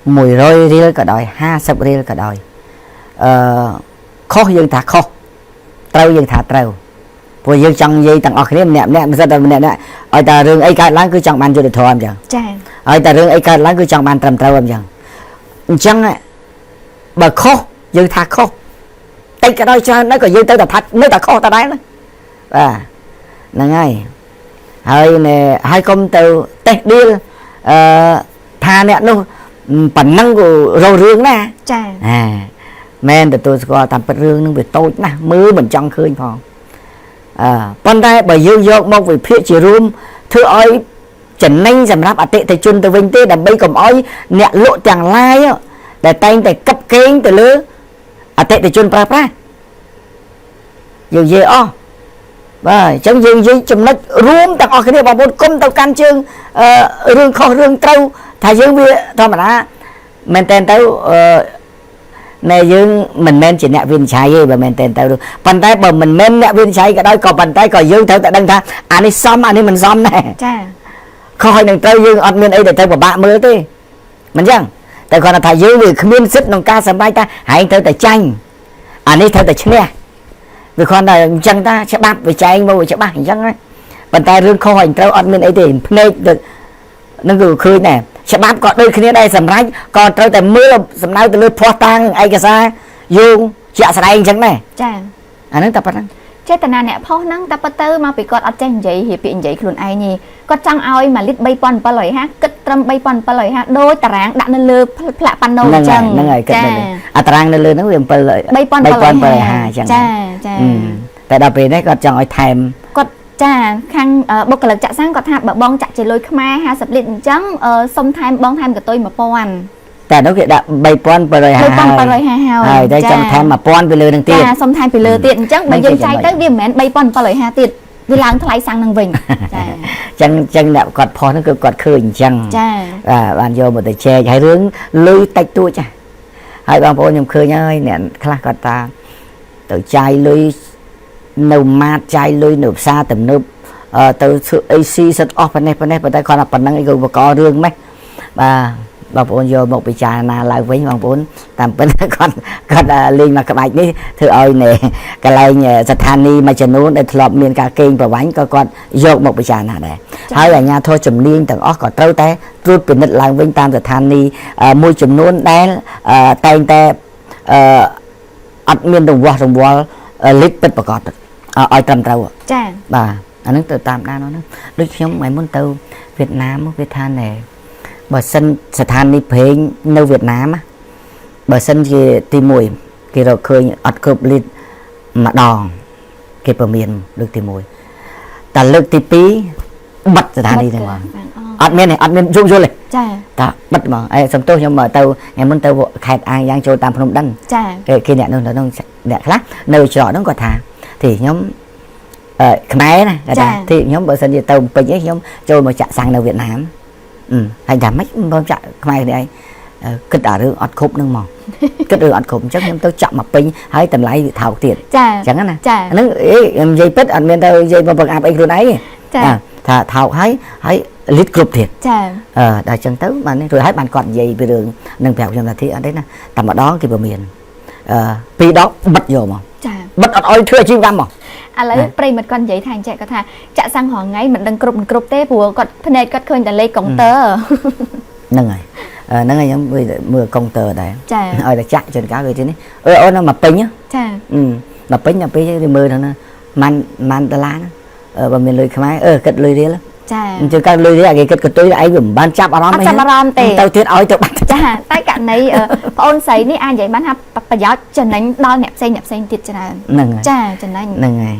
100រៀលក៏ដោយ50រៀលក៏ដោយអឺខុសយើងថាខុសត្រូវយើងថាត្រូវព្រោះយើងចង់និយាយទាំងអស់គ្នាម្នាក់ម្នាក់មិនសិតតែម្នាក់ម្នាក់ឲ្យតែរឿងអីកើតឡើងគឺចង់បានយុត្តិធម៌អញ្ចឹង ចា ឲ្យតែរឿងអីកើតឡើងគឺចង់បានត្រឹមត្រូវអញ្ចឹងអញ្ចឹងបើខុសយើងថាខុសតិចក៏ដោយច្រើនដែរក៏យើងទៅតែថានៅតែខុសតដែរណាបាទហ្នឹងហើយហើយណែហើយកុំទៅតេះដៀលអឺថាអ្នកនោះប៉ុណ្ណឹងក៏រករឿងណា ចា អាមែនទទួលស្គាល់តាមពិតរឿងនឹងវាតូចណាស់មើលមិនចង់ឃើញផងអើប៉ុន្តែបើយើងយកមកវិភាគជារួមធ្វើឲ្យចំណេញសម្រាប់អតិថិជនទៅវិញទេដើម្បីកុំឲ្យអ្នកលក់ទាំងឡាយដែលតែងតែកឹបកេងទៅលើអតិថិជនប្រើប្រាស់យើងនិយាយអស់បាទអញ្ចឹងយើងនិយាយចំណុចរួមទាំងអស់គ្នាបងប្អូនគុំទៅកាន់ជើងអឺរឿងខុសរឿងត្រូវថាយើងវាធម្មតាមែនតើទៅអឺណែយើងមិនមែនជាអ្នកវិនិច្ឆ័យទេបើមែនតើទៅប៉ុន្តែបើមិនមែនអ្នកវិនិច្ឆ័យក៏ដោយក៏ប៉ុន្តែក៏យើងត្រូវតែដឹងថាអានេះសមអានេះមិនសមដែរ ចា ខុសហើយនឹងត្រូវយើងអត់មានអីដែលត្រូវពិបាកមើលទេមិនចឹងតែគាត់ថាយើងវាគ្មានសិទ្ធិក្នុងការសម្រេចថាហែងត្រូវតែចាញ់អានេះត្រូវតែឈ្នះវាគ្រាន់តែអញ្ចឹងតាច្បាប់វាចែងមកវាច្បាស់អញ្ចឹងណាប៉ុន្តែរឿងខុសហើយត្រូវអត់មានអីទេភ្នែកនឹងគឺឃើញដែរច្បាប់ក៏ដូចគ្នាដែរសម្រេចក៏ត្រូវតែមើលសំដៅទៅលើភស្តុតាងឯកសារយោងជាក់ស្ដែងអញ្ចឹងដែរ ចា អាហ្នឹងតែប៉ុណ្្នឹង ចេតនាអ្នកផុសហ្នឹងតែពិតទៅមកពីគាត់អត់ចេះនិយាយរៀបពាក្យនិយាយខ្លួនឯងទេគាត់ចង់ឲ្យ1លីត្រ3750គិតត្រឹម3750ដោយតារាងដាក់នៅលើផ្លាកប៉ាណូអញ្ចឹង ហ្នឹងហើយគិតនៅលើអាតារាងនៅលើហ្នឹងវា7 3750 អញ្ចឹង ចាចា តែដល់ពេលនេះគាត់ចង់ឲ្យថែម គាត់ចាខាងបុគ្គលិកចាក់សាំងគាត់ថាបើបងចាក់ជាលុយខ្មែរ50លីត្រអញ្ចឹងសុំថែមបងថែមកតុយ1000 តែនោះគេដាក់3750 3750 ហើយហើយតែចង់ថែម1000ពីលើនឹងទៀត ចាសុំថែមពីលើទៀតអញ្ចឹងបើយើងចាយទៅវាមិនមែន3750ទៀតវាឡើងថ្លៃសាំងនឹងវិញចា ចឹងចឹងអ្នកគាត់ផុសហ្នឹងគឺគាត់ឃើញអញ្ចឹង ចា បាទបានយកមកទៅចែកហើយរឿងលុយតិចតួចចាហើយបងប្អូនខ្ញុំឃើញហើយអ្នកខ្លះគាត់ថាទៅចាយលុយនៅម៉ាតចាយលុយនៅផ្សារទំនើបទៅធ្វើអីស៊ីសិតអស់ប៉ុណ្ណេះប៉ុណ្ណេះប៉ុន្តែគាត់ថាប៉ុណ្ណឹងអីក៏បករឿងម៉េះបាទបងប្អូនយកមកពិចារណាឡើងវិញបងប្អូនតាមពិតគាត់គាត់លេងមកក្បាច់នេះធ្វើឲ្យនៅកន្លែងស្ថានីយ៍មួយចំនួនដែលធ្លាប់មានការកេងប្រវ័ញ្ចក៏គាត់យកមកពិចារណាដែរហើយអាជ្ញាធរជំនាញទាំងអស់ក៏ត្រូវតែត្រួតពិនិត្យឡើងវិញតាមស្ថានីយ៍មួយចំនួនដែលតែងតែអត់មានរង្វាស់រង្វាល់លីត្រពិតប្រាកដឲ្យត្រឹមត្រូវ ចា បាទអានឹងទៅតាមដានហ្នឹងដូចខ្ញុំថ្ងៃមុនទៅវៀតណាមវាថាណែបើសិនស្ថានីយ៍ប្រេងនៅវៀតណាមបើសិនជាទី1គេរកឃើញអត់គ្រប់លីត្រម្ដងគេប្រមានលើកទី1តែលើកទី2បិទស្ថានីយ៍ហ្នឹងហ្មងអត់មានទេអត់មានយល់យល់ទេ ចា តាបិទហ្មងអេសំទោសខ្ញុំទៅថ្ងៃមុនទៅខេត្តអាងយ៉ាងចូលតាមភ្នំដិន ចា គេអ្នកនោះនៅនោះអ្នកខ្លះនៅច្រកហ្នឹងគាត់ថាទីខ្ញុំអឺខ្មែរណាគាត់ថាទីខ្ញុំបើសិនជាទៅពេញឯងខ្ញុំចូលមកចាក់សាំងនៅវៀតណាមហើយថាម៉េចបងចាក់ខ្មែរនេះឯងគិតអារឿងអត់គ្រប់នឹងមកគិតរឿងអត់គ្រប់អញ្ចឹងខ្ញុំទៅចាក់មកពេញហើយតម្លៃវាថោកទៀត ចា អញ្ចឹងណា ចា ហ្នឹងអេខ្ញុំនិយាយពិតអត់មានទៅនិយាយមកបង្អាប់អីខ្លួនឯងទេ ចា ថាថោកហើយហើយលីត្រគ្រប់ទៀត ចា អឺដល់អញ្ចឹងទៅបាននេះរួចហើយបានគាត់និយាយពីរឿងនឹងប្រាប់ខ្ញុំថាទីអត់ទេណាតែម្ដងគេព្រមានអឺពីរដងបិទយកមក ចា បិទអត់អោយធ្វើអាជីវកម្មមក ឥឡូវប្រិមិត្តគាត់និយាយថាអញ្ចឹងគាត់ថាចាក់សាំងរាល់ថ្ងៃមិនដឹងគ្រប់មិនគ្រប់ទេព្រោះគាត់ភ្នែកគាត់ឃើញតែលេខកុងទ័រ ហ្នឹងហើយហ្នឹងហើយខ្ញុំមើលកុងទ័រដែរ ចា ឲ្យតែចាក់ជួនកាលវាទីនេះអឺអូនមកពេញ ចា មកពេញដល់ពេលគេមើលហ្នឹងណាម៉ាន់ម៉ាន់ដុល្លារណាបើមានលុយខ្មែរអឺគិតលុយរៀល ចា អញ្ចឹងកាលលុយរៀលគេគិតកតុយឯងវាមិនបានចាប់អារម្មណ៍ អីចាប់អារម្មណ៍ទេ ទៅទៀតឲ្យទៅបាត់ ចាតែករណីប្អូនស្រីនេះអាចនិយាយបានថាប្រយោជន៍ចំណេញដល់អ្នកផ្សេងអ្នកផ្សេងទៀតច្រើន ហ្នឹងហើយ ចាចំណេញ ហ្នឹងហើយ